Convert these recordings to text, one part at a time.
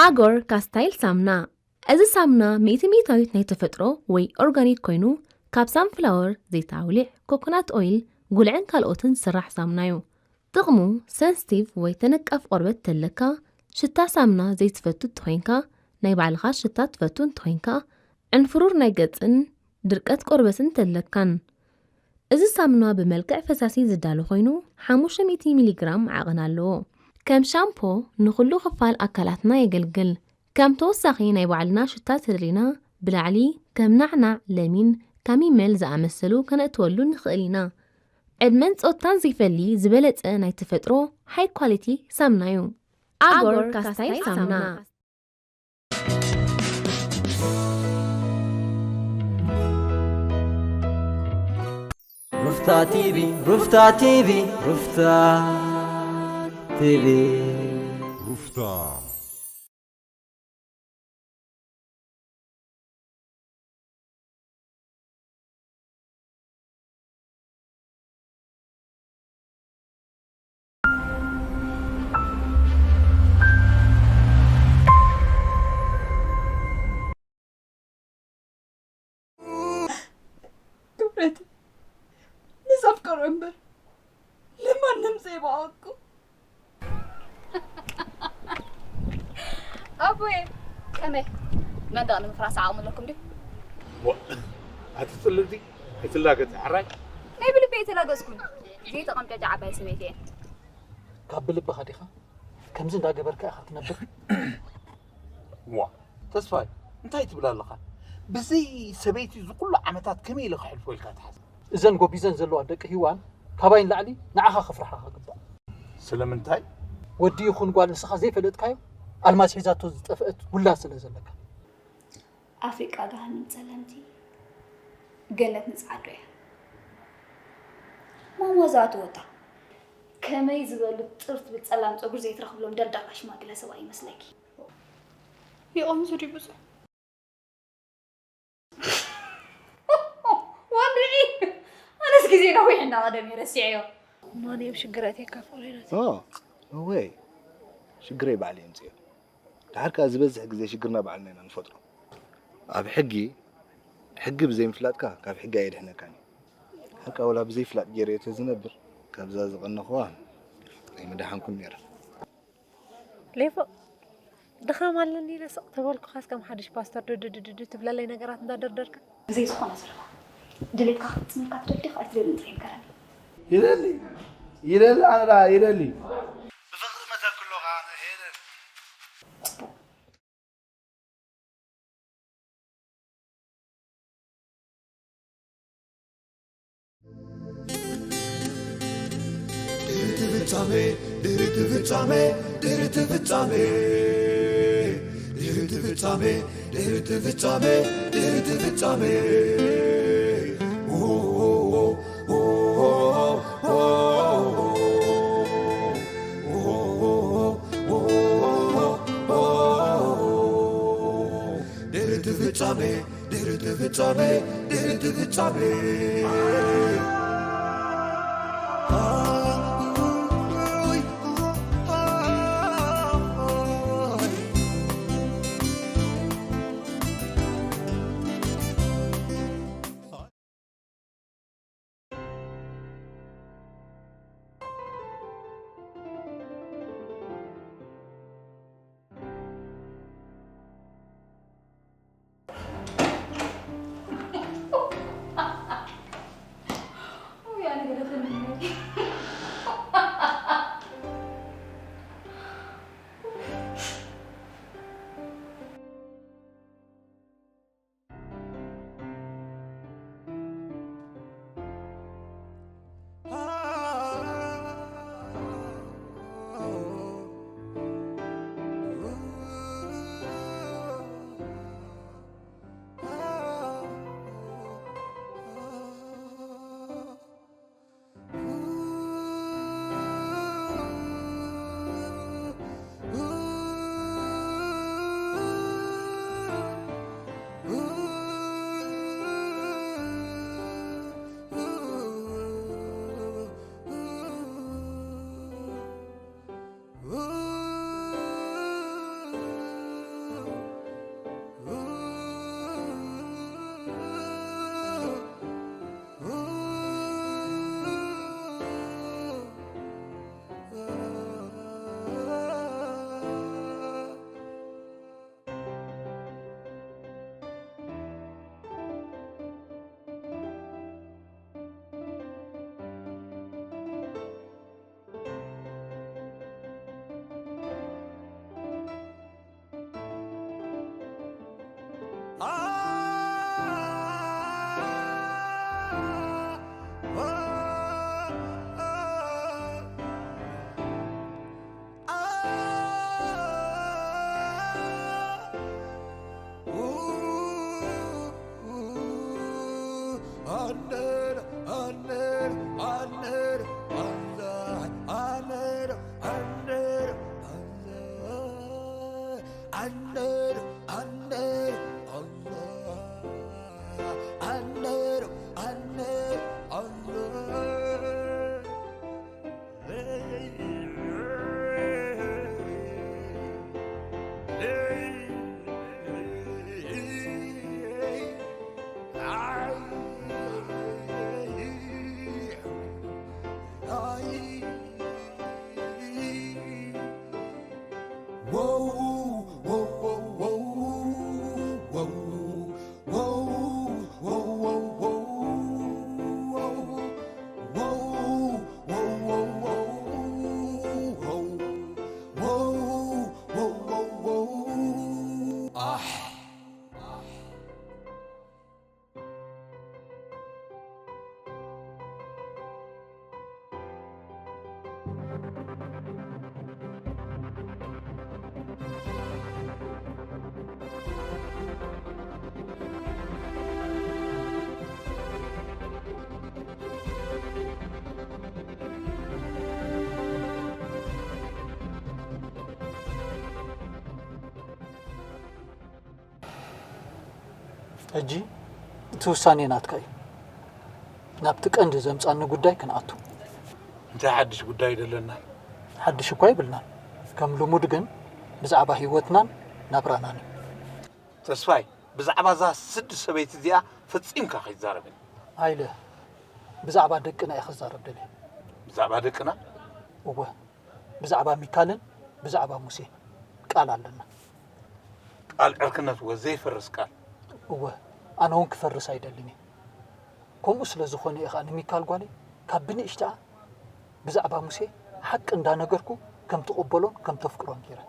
ኣጎር ካስታይል ሳምና። እዚ ሳምና ሚእቲ ሚእታዊት ናይ ተፈጥሮ ወይ ኦርጋኒክ ኮይኑ፣ ካብ ሳንፍላወር፣ ዘይት ኣውሊዕ፣ ኮኮናት ኦይል፣ ጉልዕን ካልኦትን ዝስራሕ ሳምና እዩ። ጥቕሙ፣ ሰንስቲቭ ወይ ተነቃፍ ቆርበት ተለካ፣ ሽታ ሳምና ዘይትፈቱ እንተኾይንካ፣ ናይ ባዕልኻ ሽታ ትፈቱ እንተኾይንካ፣ ዕንፍሩር ናይ ገጽን ድርቀት ቆርበትን ተለካን። እዚ ሳምና ብመልክዕ ፈሳሲ ዝዳሎ ኮይኑ፣ ሓሙሽተ ሚእቲ ሚሊግራም ዓቐን ኣለዎ። ከም ሻምፖ ንኹሉ ክፋል ኣካላትና የገልግል። ከም ተወሳኺ ናይ ባዕልና ሽታ ተደሊና፣ ብላዕሊ ከም ናዕናዕ፣ ለሚን፣ ካሚመል ዝኣመሰሉ ከነእትወሉ ንኽእል ኢና። ዕድመን ጾታን ዘይፈሊ ዝበለጸ ናይ ተፈጥሮ ሃይ ኳሊቲ ሳምና እዩ። ኣጎር ካስታይል ሳምና። ሩፍታ ቲቪ ሩፍታ ቲቪ ሩፍታ ቲቪ ሩፍታ ክብረተይ፣ ንዘፍቅሮ እምበር ንማንም ዘይበቐቅኩ። ኣቦየ፣ ከመይ መንደቕ ንምፍራስ ዓቕሚ ኣለኩም ድዩ? ኣቲ ጽልልቲ ኣይትላገጺ ሕራይ። ናይ ብልቢ ኣይተላገጽኩን። ዘይተቐምጨጨ ዓባይ ሰበይቲ እየ። ካብ ብልብኻ ዲኻ ከምዚ እንዳገበርካ ኢኻ ትነብር? ዋ ተስፋይ እንታይ ትብል ኣለኻ? ብዘይ ሰበይቲ እዚ ኩሉ ዓመታት ከመይ ኢለ ከሕልፎ ኢልካ ትሓስብ? እዘን ጎቢዘን ዘለዋ ደቂ ሂዋን ካባይ ንላዕሊ ንዓኻ ከፍርሓኻ ግባእ። ስለምንታይ? ወዲ ይኹን ጓል ንስኻ ዘይፈለጥካዮ ኣልማዝ ሒዛቶ ዝጠፍአት ውላድ ስለ ዘለካ። ኣፍሪቃ ገሃነም ጸለምቲ፣ ገነት ንጸዓዱ እያ። ማማ ዝኣተወታ ከመይ ዝበሉ ጥርት ብጸላም ጸጉሪ ዘይትረኽብሎም ደልዳላ ሽማግለ ሰብኣይ ይመስለኪ? ይቐምሱ ድዩ ብዙሕ? ወንድዒ ኣነስ ግዜ ነዊሕ እናቐደም እየ ረሲዐዮ። ማንዮም ሽግራት የካፍሉ ይረት ኦ ወይ ሽግረይ ባዕለ የምፅዮ። ድሓር ከዓ ዝበዝሕ ግዜ ሽግርና ባዕልና ኢና ንፈጥሮ። ኣብ ሕጊ ሕጊ ብዘይምፍላጥካ ካብ ሕጊ ኣየድሕነካን እዩ። ሓቃ ወላ ብዘይፍላጥ ገይረዮ ተዝነብር ካብዛ ዝቐነኹዋ ኣይምደሓንኩን ነይረ። ሌፎ ድኻም ኣለኒ ኢለ ስቕ ተበልኩኻስ ከም ሓድሽ ፓስተር ድድድድድ ትብለለይ ነገራት እንዳደርደርካ። ብዘይ ዝኾነ ዘረባ ድሌትካ ክፍጽመልካ ትደሊ ዲኻ ኣይትደልን ጥራይ ንገረኒ። ይደሊ ይደሊ ኣነ ደኣ ይደሊ። ብፍቕሪ መተክሎኻ ኣነ ሄለን። ጽቡቕ። ድሕርቲ ፍጻሜ ድሕርቲ ፍጻሜ ድሕርቲ ፍጻሜ ድሕርቲ ፍጻሜ ድሕርቲ ፍጻሜ ድሕርቲ ፍጻሜ ድሕርቲ ፍጻሜ ድሕርቲ ፍጻሜ ድሕርቲ ፍጻሜ Under, under, Allah. Under, under, Allah. ሕጂ እቲ ውሳኔ ናትካ እዩ። ናብቲ ቀንዲ ዘምጻኒ ጉዳይ ክንኣቱ። እንታይ ሓድሽ ጉዳይ ደለና? ሓድሽ እኳ ይብልናን። ከም ልሙድ ግን ብዛዕባ ህይወትናን ናብራናን እዩ። ተስፋይ፣ ብዛዕባ እዛ ስዲ ሰበይቲ እዚኣ ፈጺምካ ከይትዛረበኒ። ኣይለ፣ ብዛዕባ ደቅና እየ ክዛረብ ደልየ። ብዛዕባ ደቅና? እወ፣ ብዛዕባ ሚካልን ብዛዕባ ሙሴ ቃል ኣለና። ቃል ዕርክነት እወ፣ ዘይፈርስ ቃል። እወ፣ ኣነ እውን ክፈርስ ኣይደልን እየ። ከምኡ ስለ ዝኾነ እየ ኸኣ ንሚካል ጓለይ ካብ ብንእሽተኣ ብዛዕባ ሙሴ ሓቂ እንዳነገርኩ ከም ትቕበሎን ከም ተፍቅሮን ገይረ።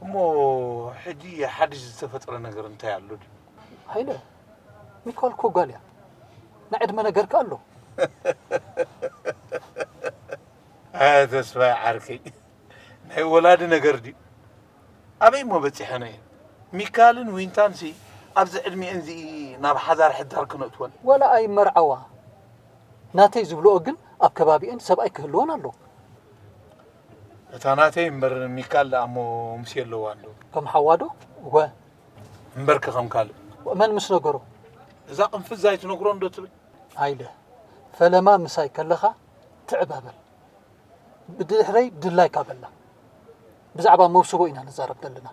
እሞ ሕጂ ሓድሽ ዝተፈጥረ ነገር እንታይ ኣሎ ድዩ? ሃይለ፣ ሚካል እኮ ጓል እያ። ናይ ዕድመ ነገር ከ ኣሎ? ኣየ ተስፋይ ዓርከይ፣ ናይ ወላዲ ነገር ድዩ? ኣበይ እሞ በጺሐናዮ? ሚካልን ዊንታንሲ ኣብዚ ዕድሚኤን እዚ ናብ ሓዳር ሕዳር ክነእትወን። ዋላ ኣይመርዓዋ። ናተይ ዝብልኦ ግን ኣብ ከባቢኤን ሰብኣይ ክህልወን ኣለዎ። እታ ናተይ እምበር ሚካል ደኣ እሞ ሙሴ ኣለዋ እንዶ? ከም ሓዋ ዶ? እወ። እምበርከ ከም ካልእ? መን ምስ ነገሮ? እዛ ቅንፍዝ ኣይትነግሮ እንዶ ትብል? ኣይለ። ፈለማ ምሳይ ከለኻ ትዕበ በል። ብድሕረይ ድላይካ በላ። ብዛዕባ መውስቦ ኢና ንዛረብ ዘለና።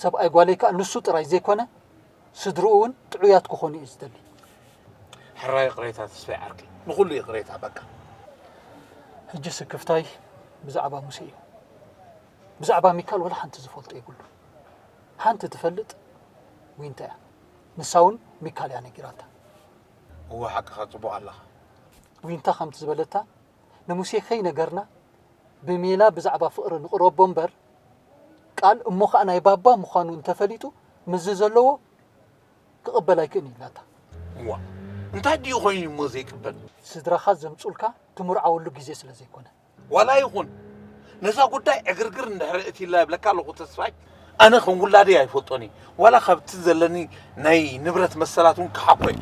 ሰብኣይ ጓለይ ከኣ ንሱ ጥራይ ዘይኮነ፣ ስድርኡ እውን ጥዑያት ክኾኑ እዩ ዝደሊ። ሕራይ ይቕሬታ ተስፋይ ዓርከይ፣ ንኹሉ ይቕሬታ በቃ። ሕጂ ስክፍታይ ብዛዕባ ሙሴ እዩ። ብዛዕባ ሚካል ወላ ሓንቲ ዝፈልጦ የብሉ። ሓንቲ ትፈልጥ ዊንታ እያ። ንሳ እውን ሚካል እያ ነጊራታ። እወ፣ ሓቅኻ፣ ጽቡቕ ኣለኻ። ዊንታ ከምቲ ዝበለታ፣ ንሙሴ ከይነገርና ብሜላ ብዛዕባ ፍቕሪ ንቕረቦ እምበር፣ ቃል እሞ ኸኣ ናይ ባባ ምዃኑ እንተፈሊጡ፣ ምስዚ ዘለዎ ክቕበል ኣይክእልን ኢላታ። እዋ፣ እንታይ ድዩ ኮይኑ እሞ ዘይቅበል? ስድራኻ ዘምጹልካ ትምርዓወሉ ግዜ ስለ ዘይኮነ። ዋላ ይኹን፣ ነዛ ጉዳይ ዕግርግር እንድሕር እትይላ ይብለካ ኣለኹ ተስፋይ። ኣነ ከም ውላደይ ኣይፈልጦን እየ። ዋላ ካብቲ ዘለኒ ናይ ንብረት መሰላት እውን ክሓኮ እየ።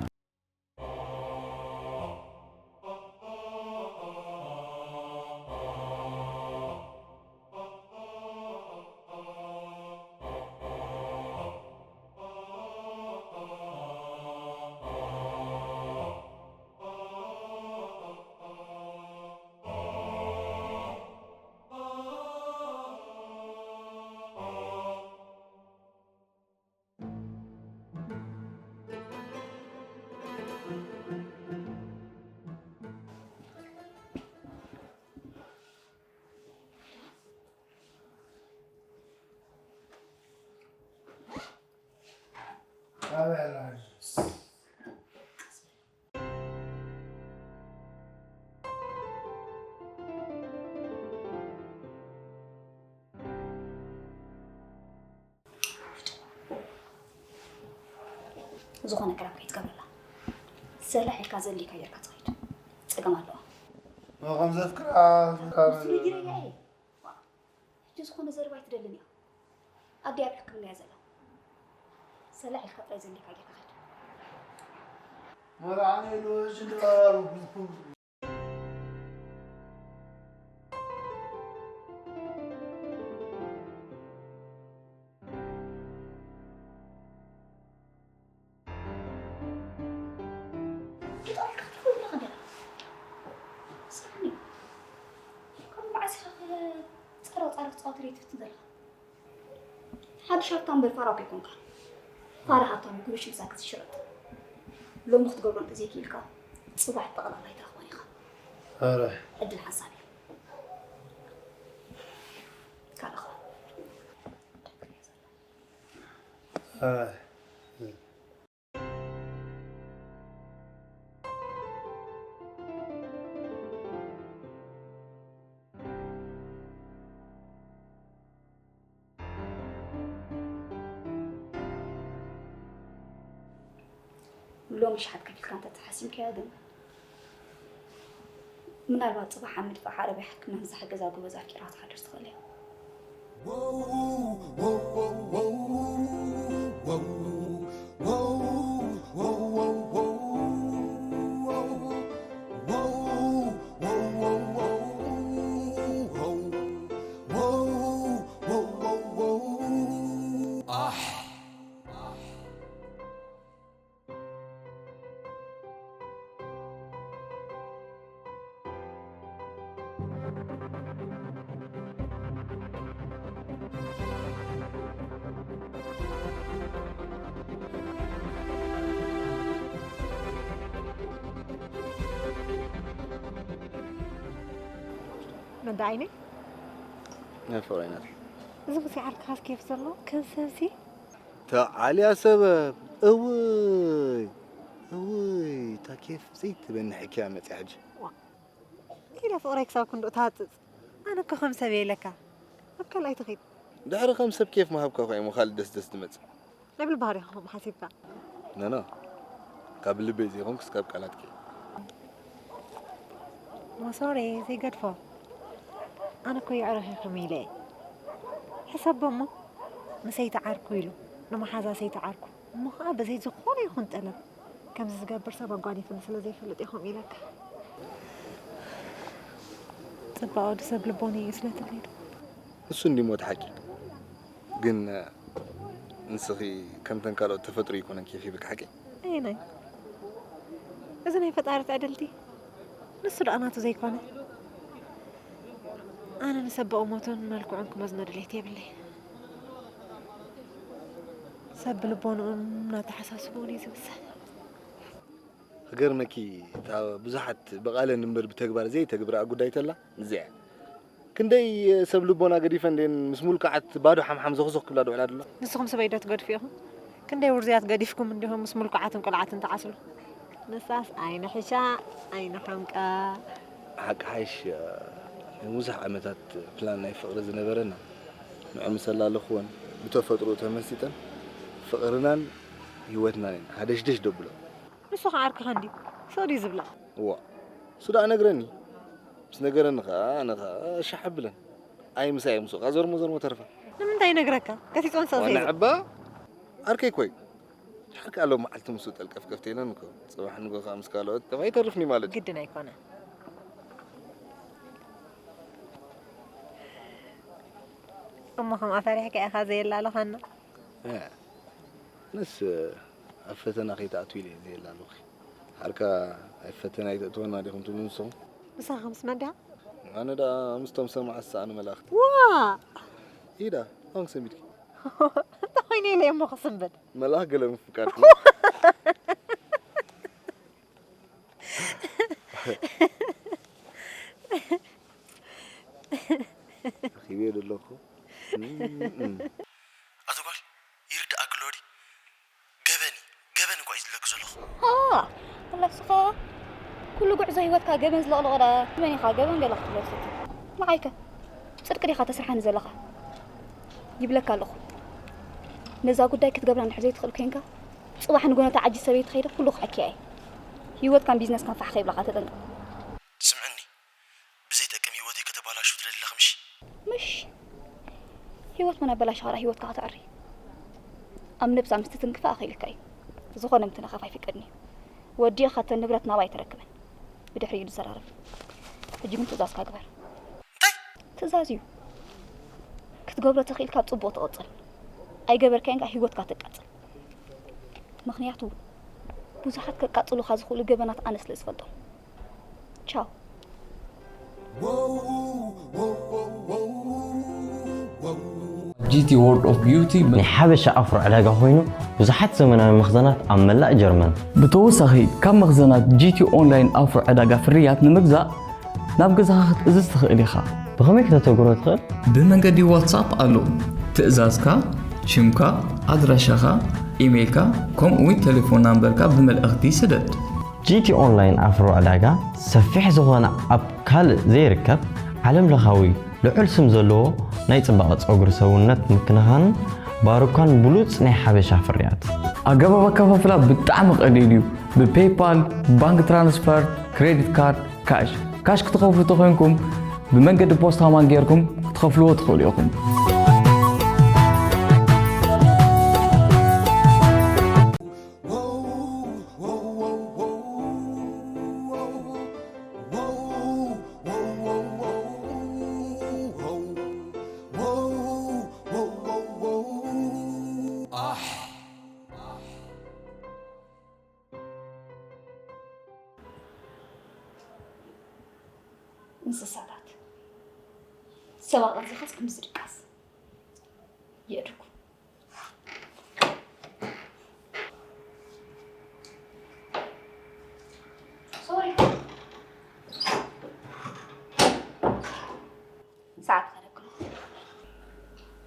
ዝኾነ ክራም ከይትገብረላ። ሰላሕ ኢልካ ዘድልየካ ጌርካ ትኸይድ። ጸገም ኣለዎ። ከም ዘፍቅራ ካብ ምስሉ ይረያ እየ። ሕጂ ዝኾነ ዘረባ ኣይትደልን እያ። ኣደይ ኣብ ሕክምና እያ ዘላ። ሰላሕ ኢልካ ጥራይ ዘድልየካ ጌርካ ኸይድ። መርዓኒ ኢሉ ሕጂ እንድኣሉ። ትፍትን ዘለኻ ሓድሽ ሃብታም እምበር ፋራ እኮ ኣይኮንካ። ፋራ ሃብታም እዩ፣ ክብሽ ምሳክ ዝሽረጥ። ሎሚ ክትገብሮ እንተዘይክኢልካ፣ ጽባሕ ጠቕላላ ኣይትረኽቦን ኢኻ። ኧረ። ዕድል ሓንሳብ እዩ። ካልእኻ። ኧረ። ሎሚ ሸሓት ከፊልካ እንተ ተሓሲምካዮ ግን፣ ምናልባት ጽባሕ ኣብ ምድፋእ ዓረብያ ሕክምና ንዝሓገዛ ጎበዝ ኣፍቂራ ክትሓድር ትኽእል እያ። መዳ ዓይነይ? ናይ ፍቕረይ ናት። እዚ ብዘይ ዓርክኻስ ኬፍ ዘሎ ከም ሰብሲ? ተዓልያ ሰበብ። እውይ፣ እውይ፣ እታ ኬፍ ዘይትበንሕ እኪያ መጽያ ሕጂ። ዋ፣ ኢለ ፍቕረይ ክሳብ ክንድኡ ትሃጽጽ። ኣነ እኮ ከም ሰብ እየ ኢለካ። ኣብ ካልኣይ ትኺድ። ድሕሪ ከም ሰብ ኬፍ ምሃብካ እኮ እሞ ካልእ ደስ ደስ ትመጽእ። ናይ ብል ባህሪ ኢኻ ከምኡ ሓሲብካ። ኖ፣ ኖ። ካብ ልበይ ዘይኮንኩስ ካብ ቃላትኪ። ሞ ሶሪ፣ ዘይገድፎ። ኣነ እኮ የዕሩኽ ኢኹም ኢለ እየ። ሕሰቦ እሞ፣ ንሰይቲ ዓርኩ ኢሉ፣ ንመሓዛ ሰይቲ ዓርኩ። እሞ ኸዓ ብዘይ ዝኾነ ይኹን ጠለብ፣ ከምዚ ዝገብር ሰብ ኣጓኒፍኒ ስለ ዘይፈልጥ እየ ከምኡ ኢለካ። ጽባቐ ወዲ ሰብ ልቦና እዩ ስለ ትብለይ ዶ? እሱ እንዲሞ እቲ ሓቂ። ግን ንስኺ ከምተን ካልኦት ተፈጥሮ ይኮነን ኬፍ ይብልካ ሓቂ? ኣየናይ? እዚ ናይ ፈጣሪ ትዕድልቲ። ንሱ ደኣ ናቱ ዘይኮነ። ኣነ ንሰብ ብቑመቱን መልክዑን ክመዝኖ ድሌት የብለይ። ሰብ ብልቦንኡን እናተሓሳስብኡን እዩ ዝውሰን። ክገርመኪ፣ እታ ብዙሓት ብቓለን እምበር ብተግባር ዘይተግብርኣ ጉዳይ ተላ፣ እዚኣ እያ። ክንደይ ሰብ ልቦና ገዲፈ እንዴን ምስ ሙልኩዓት ባዶ ሓምሓም ዘኹዘኹ ክብላ ዝውዕላ ደሎ። ንስኹም ሰበይቲ ዶ ትገድፉ ኢኹም? ክንደይ ውርዙያት ገዲፍኩም እንዲኹም ምስ ሙልኩዓትን ቆልዓትን ትዓስሉ? ንሳስ ኣይንሕሻ፣ ኣይንሓምቃ። ሓቂ ሓይሽ፣ ንብዙሕ ዓመታት ፕላን ናይ ፍቕሪ ዝነበረና፣ ንዑ ምስ ኣላለኹወን ብተፈጥሮ ተመሲጠን ፍቕርናን ህይወትናን እየን ሃደሽደሽ ደብሎ። ንሱ ኸዓ ዓርክኻ እንድዩ፣ ስቕ ድዩ ዝብላ? እዋ፣ እሱ ደኣ ነግረኒ። ምስ ነገረኒ ኸዓ፣ ኣነ ኸዓ ሻሕ ኣብለን። ኣይ ምሳይ ምስኡ ኸዓ ዘርሞ ዘርሞ ተርፋ። ንምንታይ ይነግረካ? ገሲጾን ስቕ ዋና ዘይብል። ዕባ፣ ዓርከይ እኮ እዩ። ድሓር ከኣ ሎም መዓልቲ ምስኡ ጠልቀፍቀፍ ተይለን እኮ። ጽባሕ ንግሆ ኸዓ ምስ ካልኦት ጠፋ ይተርፍኒ ማለት እዩ። ግድን ኣይኮነን። እሞ ከምኣ ፈሪሕካ ኢኻ ዘየላለኻና? እ፣ ኣነስ ኣብ ፈተና ከይትኣትዊ ኢለ እየ ዘየላለኹኪ። ሓርካ ኣብ ፈተና ኣይተእትወና ዲኹም ትብሉ ንስኹም? ምሳኻ ምስ መን ዲኻ? ኣነ ደኣ ምስቶም ሰማዕት ዝሰኣኑ መላእኽቲ። ዋ! ኢዳ፣ ኣሁን ሰንቢድኪ። እንታይ ኮይነ ኢለ እሞ ክስንብድ? መልኣኽ ገለ ምፍቃርኪ። ረኺበዮ ዘለኹ። እም፣ እም። ኣቶ ጓል፣ ይርድኣክ ኣሎ ድዩ? ገበን እዩ፣ ገበን እኳ እዩ ዝብለኪ ዘለኹ። ሃ፣ ወላ ንስኻ ኩሉ ጉዕዞ ህይወትካ ገበን ዝለቕለቖ ደኣ መን ኢኻ ገበን ገለ ክትብሎ ትፈቱ? ንዓይከ ጽድቂ ዲኻ ተስርሓኒ ዘለኻ? ይብለካ ኣለኹ። ነዛ ጉዳይ ክትገብራ እንድሕር ዘይትኽእል ኮይንካ፣ ጽባሕ ንግሆ ነታ ዓጂዝ ሰበይቲ ከይደ ኩሉ ክሕክያ እየ። ህይወትካን ቢዝነስካን ፋሕ ከይብላኻ ተጠንቀቕ። ትስምዕኒ? ብዘይጠቅም ህይወተይ ከተባላሹ ትደሊ ኣለኺ ምሽ? ምሽ? ህይወት መን ኣበላሽኻ ደኣ ህይወትካ ከተዕሪ? ኣብ ነብሳ ምስ ትትንክፋ ኣኺልካ እዩ። ዝኾነ ምትንኻፍ ኣይፍቀድን እዩ። ወዲእኻ እተን ንብረት ናባይ ተረክበን። ብድሕሪኡ ንዘራረብ። ሕጂ ግን ትእዛዝካ ግበር። እንታይ? ትእዛዝ እዩ። ክትገብሮ ተኽኢልካ ኣብ ጽቡቕ ትቕጽል። ኣይገበርካዮን ከኣ ህይወትካ ተቃጽል። ምኽንያቱ ብዙሓት ከቃጽሉኻ ዝኽእሉ ገበናት ኣነ ስለ ዝፈልጦም። ቻው። ጂቲ ወርልድ ኦፍ ቢዩቲ ናይ ሓበሻ ኣፍሮ ዕዳጋ ኮይኑ ብዙሓት ዘመናዊ መኽዘናት ኣብ መላእ ጀርመን። ብተወሳኺ ካብ መኽዘናት ጂቲ ኦንላይን ኣፍሮ ዕዳጋ ፍርያት ንምግዛእ ናብ ገዛኻ ክትእዝዝ ትኽእል ኢኻ። ብኸመይ ክተተግብሮ ትኽእል? ብመንገዲ ዋትሳፕ ኣሎ። ትእዛዝካ፣ ሽምካ፣ ኣድራሻኻ፣ ኢሜይልካ ከምኡ እውን ቴሌፎን ናምበርካ ብመልእኽቲ ስደድ። ጂቲ ኦንላይን ኣፍሮ ዕዳጋ ሰፊሕ ዝኾነ ኣብ ካልእ ዘይርከብ ዓለም ለኻዊ ልዑል ስም ዘለዎ ናይ ጽባቐ ጸጉሪ ሰውነት ምክንኻንን ባሩካን ብሉጽ ናይ ሓበሻ ፍርያት። ኣገባብ ኣከፋፍላ ብጣዕሚ ቀሊል እዩ። ብፔይፓል፣ ባንክ ትራንስፈር፣ ክሬዲት ካርድ፣ ካሽ። ካሽ ክትኸፍሉ ተኾይንኩም ብመንገዲ ፖስታ ማን ጌርኩም ክትኸፍልዎ ትኽእሉ ኢኹም። እንስሳታት ሰብኣቕን ዝኸስ ክምዚ ድቃስ የእድጉ። ሶሪ። ሰዓት ከደግሎ።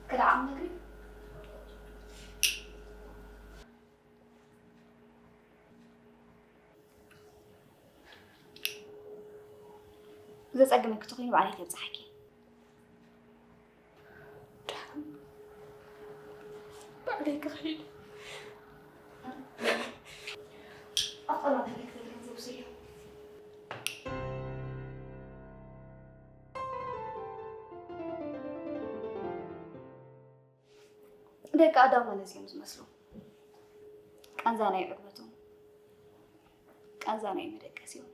ክልዓም መግቢ። ዘጸግመኪ ተኾይኑ ባዕለይ ከብጽሓኪ። ባዕለይ ክኸይድ። ኣፍጠራ ተረክበ ገንዘብ ስልዮ። ደቂ ኣዳም ማለት እዮም ዝመስሉ። ቃንዛ ናይ ዕግበቶም፣ ቃንዛ ናይ መደቀሲኦም፣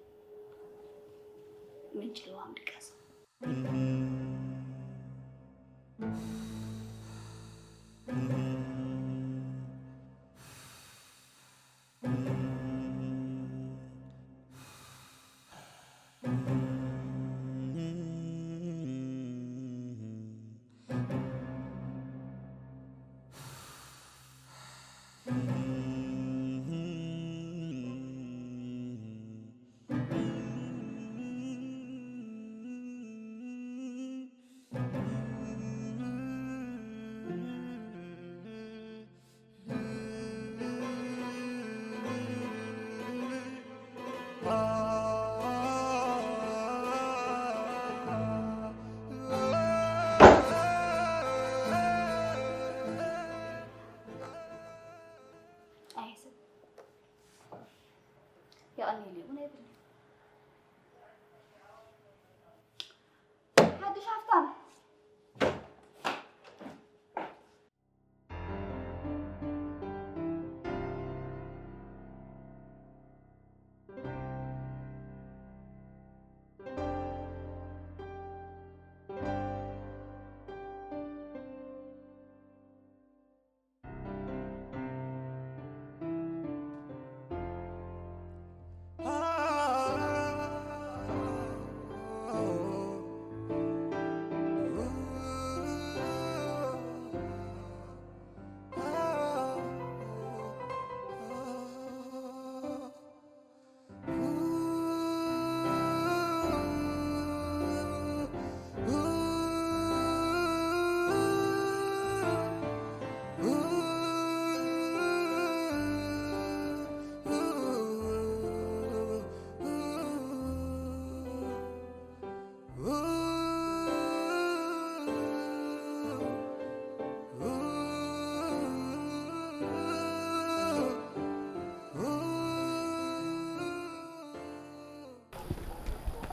ምንጪ ልዋም ድቃሶም። ኣይ ሰብ የቐንየለይ እውን ኣይብልን። ሓድሽ ሃፍታም።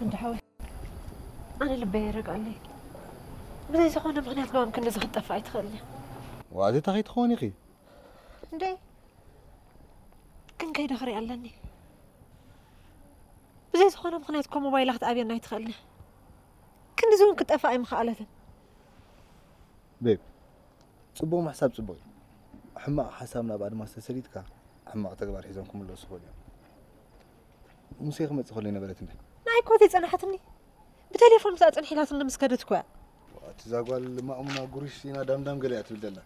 እንዳ ሓወይ፣ ኣነ ልበይ ኣይረግኣለይ። ብዘይ ዝኾነ ምኽንያት ባም ክንድዚ ክትጠፍእ ኣይትኽእልን እያ። ዋእ፣ እዚ እንታይ ከይትኸውን ኢኺ? እንዴ፣ ግን ከይደ ክሪኣ ኣለኒ። ብዘይ ዝኾነ ምኽንያት እኮ ሞባይላ ክትኣብየና ኣይትኽእልን እያ። ክንድዚ እውን ክትጠፍእ ኣይምኸኣለትን። ቤብ፣ ጽቡቕ ምሕሳብ ጽቡቕ እዩ። ሕማቕ ሓሳብ ናብ ኣድማስ ተሰሊጥካ ሕማቕ ተግባር ሒዞም ክምለሱ ይኽእሉ እዮም። ሙሴ ክመጽእ ከሎ ይነበረት እንደ ንዓይ እኮ ዘይጸናሓትኒ። ብቴሌፎን ምስኣ ጸንሒላትኒ ምስ ከደት እኮ እያ። እዛ ጓል ማእሙና ጉርሽ ኢና ዳምዳም ገለ እያ ትብል ዘላ።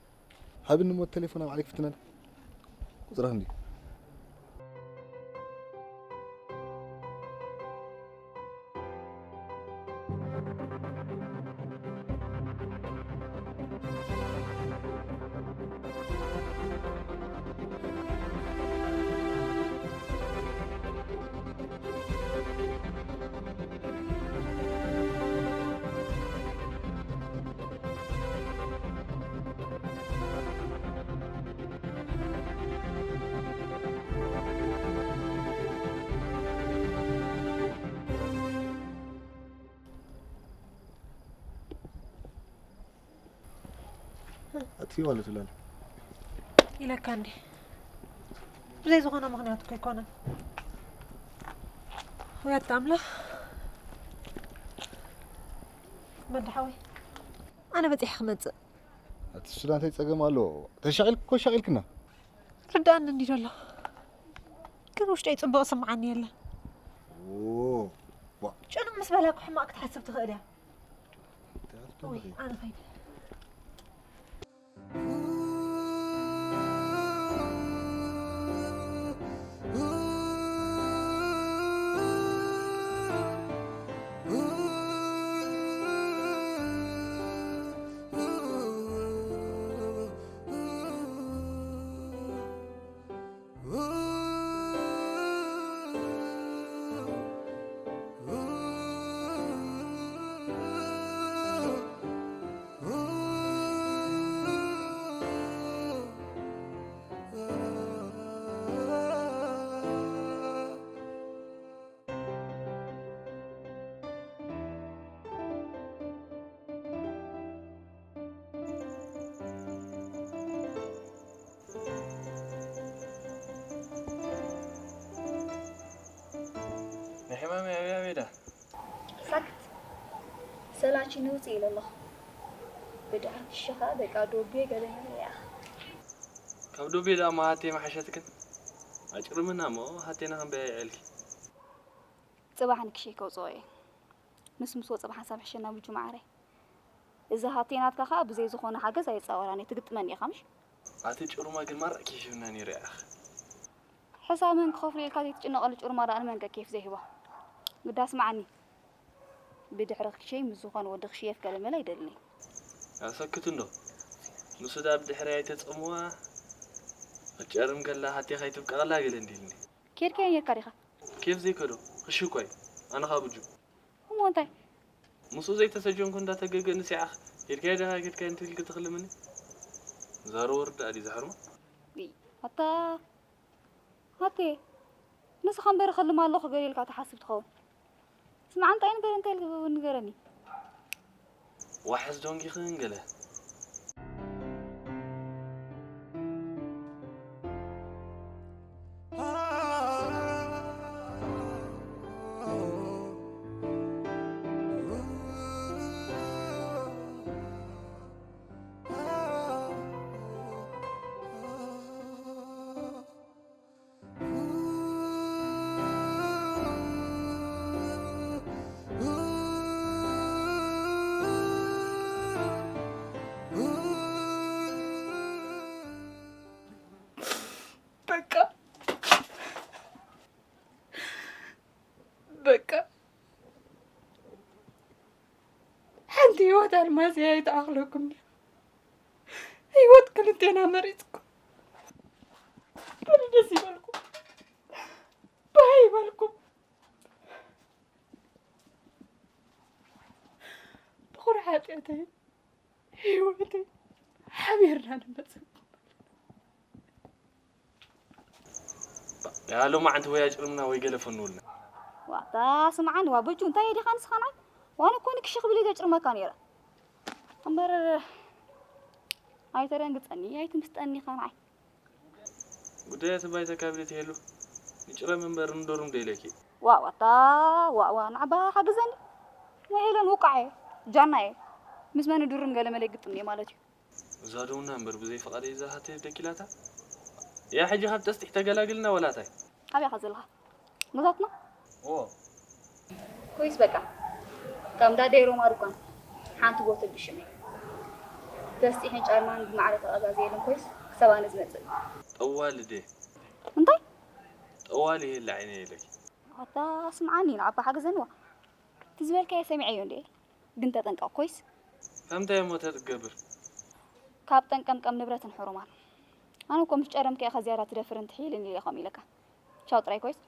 ሃብኒ እሞ ተሌፎና ባዕለይ ክፍትነላ። ቁጽራ ክንዲ? ኣቲ ማለት ብላል። ኢለካ እንዴ? ብዘይ ዝኾነ ምኽንያት እኮ ኣይኮነን። ወይ ኣታ ኣምላኽ። መዳ ሓወይ፣ ኣነ በጺሐ ክመጽእ። ኣቲ ሱዳን እንታይ ጸገም ኣሎ? ተሻቒልክ እኮ ሻቒልክና። ርዳኣኒ እንዲ ዘሎ። ግን ውሽጠይ ጽቡቕ ስምዓኒ የለን። ኦ፣ ዋ። ጭኑቕ ምስ በላ እኮ ሕማቕ ክትሓስብ ትኽእል እያ። እንታይ ኣትበል ወይ፣ ኢኺ? ኣነ ኸይደ። ንሕማመይ ኣብያ ቤዳ። ሳክት። ሰላቺ ንውጽእ ኢለ ኣለኹ። ብድሕሪ ክሽኻ በቃ ዶቤ ገለ ነገር እያ። ካብ ዶቤ ደኣ እሞ ሃቴ መሓሸትክን? ኣጭርምና እሞ ሃቴና ክንበያ ይዕልኪ። ጽባሕ ንክሸይ ከውጽኦ እየ። ምስ ምስ ወጽእ ብሓንሳብ ሕሸና ብጁ መዓረይ። እዛ ሃብተይ ናትካ ኸኣ ብዘይ ዝኾነ ሓገዝ ኣይጻወራን እየ፣ ትግጥመኒ ኢኻ ምሽ? ኣቲ ጭሩማ ግን ማራ ኬፍ ይህብና ነይሩ ያኽ። ሕሳብ መን ክኸፍሎ ኢልካ ዘይትጭነቐሉ ጭሩማ ደኣ ንመን ከ ኬፍ ዘይህቦ? ግዳ ስምዓኒ፣ ብድሕሪ ክሸይ ምስ ዝኾነ ወዲ ክሽየፍ ገለመለ ኣይደልን እየ። ኣሰክት እንዶ፣ ንሱ ደኣ ብድሕረይ ኣይተጸምዋ፣ ክትጨርም ከላ ሃቴኻ ኣይትብቀቐላ ገለ እንዲልኒ። ኬድካዮ ኔርካ ዲኻ? ኬፍ ዘይከዶ፣ ክሽኮይ፣ ኣነ ኻብጁ። እሞ እንታይ? ምስኡ ዘይተሰጀንኩ እንዳተገገ ንሲዓኽ፣ ኬድካዮ ዲኻ ኬድካዮ እንትብል ክትኽልምኒ? ዛሮ ወርዳ ኣዲ ዘሕርሞ? እይ፣ ኣታ፣ ኣቴ፣ ንስኻ እምበር እኸልም ኣለኹ ገለ ኢልካ ትሓስብ ትኸውን። ስምዓ እንታይ ንገር እንታይ ኢልካ ንገረኒ። ዋሕስ ዶንጊኽን ገለ። በቃ፣ በቃ። ሓንቲ ህይወት ኣልማዝ እያ ኣይትኣኽለኩም ድያ? ህይወት ክልቴና መሪጽኩም። በሉ ደስ ይበልኩም። ባህ ይበልኩም። ድኹሪ ሓጢኣተይ ህይወተይ ሓቢርና ንመጽእ። ያ ሎማዓንቲ ወይ ኣጭርምና ወይ ገለ ፈንውልና። ዋታ ስምዓኒ፣ ዋ በጁ፣ እንታይ እየ ዲኻ ንስኻ ንዓይ? ዋነ እኮ ንክሺ ክብል እየ ዘጭርመካ ነይረ። እምበር ኣይተደንግጸኒ፣ ኣይትምስጠኒ ኢኻ ንዓይ። ጉዳያት ባይታ ካቢኔት ይሄሉ። ንጭረም እምበር ንዶርም ደይለኪ። ዋእ ዋታ፣ ዋእ ዋእ፣ ንዓባ ሓግዘኒ። ንሄለን ውቃዕ እየ፣ ጃና እየ። ምስ መን ድርም ገለ መለ ይግጥም እየ ማለት እዩ። እዛ ደውና እምበር ብዘይ ፍቓደይ እዛ ሃተይ ደኪላታ። ያ ሕጂ ካብ ጠስጢሕ ተገላግልና ወላታይ? ኣበይ ኢኻ ዘለኻ? ገዛትና? ኦ። ኮይስ በቃ። ካብ እንዳ ደይሮም ኣርቋን። ሓንቲ ቦትል ብሽመይ። በስጢሕን ጫማን ብማዕረ ተቐዛዝየለን ኮይስ ክሳብ ኣነ ዝመጽእ። ጠዋሊ ድየ? እንታይ? ጠዋሊ ይህለ ዓይነ ኢለኪ። ኣታ ስምዓኒ ንዓባ ሓግዘንዋ። እቲ ዝበልካዮ ሰሚዐዮ እንዴ? ግን ተጠንቀቕ ኮይስ። ከምታይ እሞ ተትገብር? ካብ ጠንቀምቀም ንብረትን ሕሩማን። ኣነ እኮ ምስ ጨረምከ ኢኻ ዝያዳ ትደፍር እንትሕይልን ኢለ ከምኡ ኢለካ። ቻው ጥራይ ኮይስ።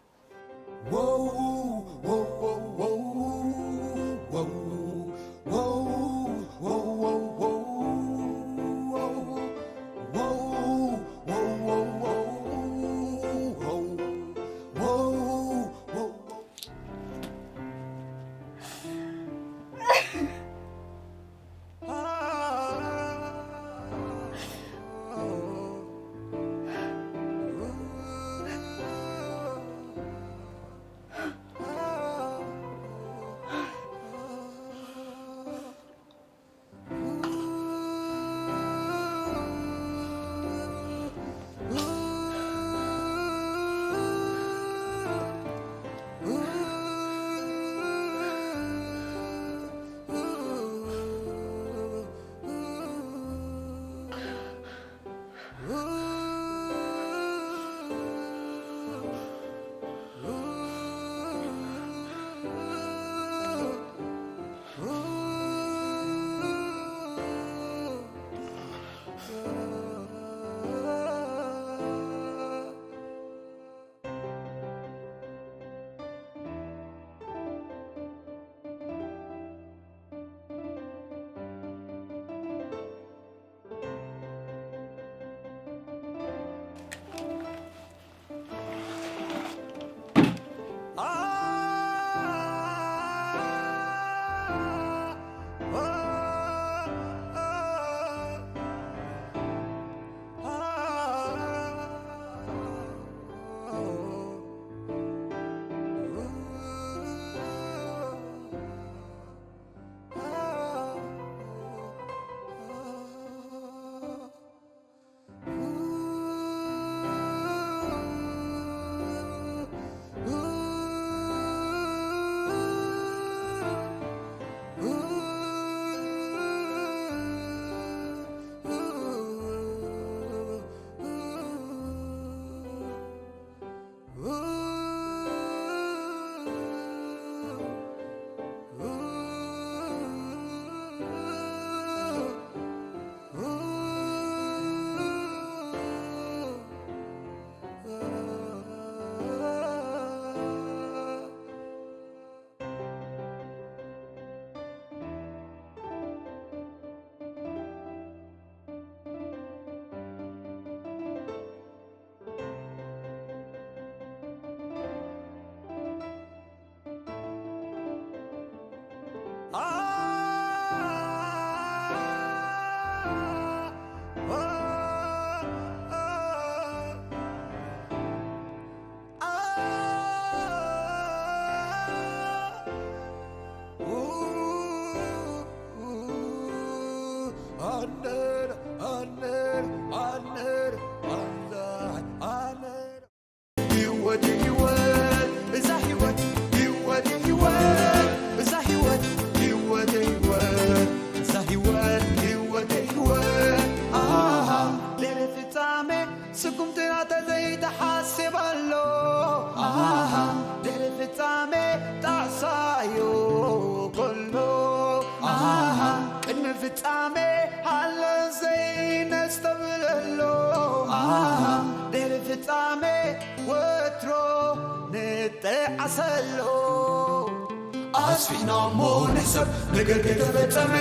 ኣስፊሕና እሞ ንሕሰብ ነገር ከይተፈጸመ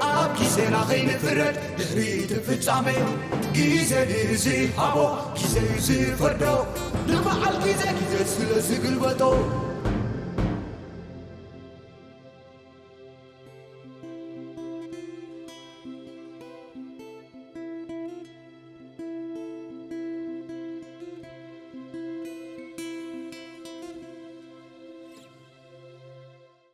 ኣብ ግዜና ከይንፍረድ ድሕሪ እቲ ፍጻመ ግዜ ድዩ ዝሃቦ ግዜ እዩ ዝፈርዶ ንበዓል ግዜ ግዜ ስለ ዝግልበጦ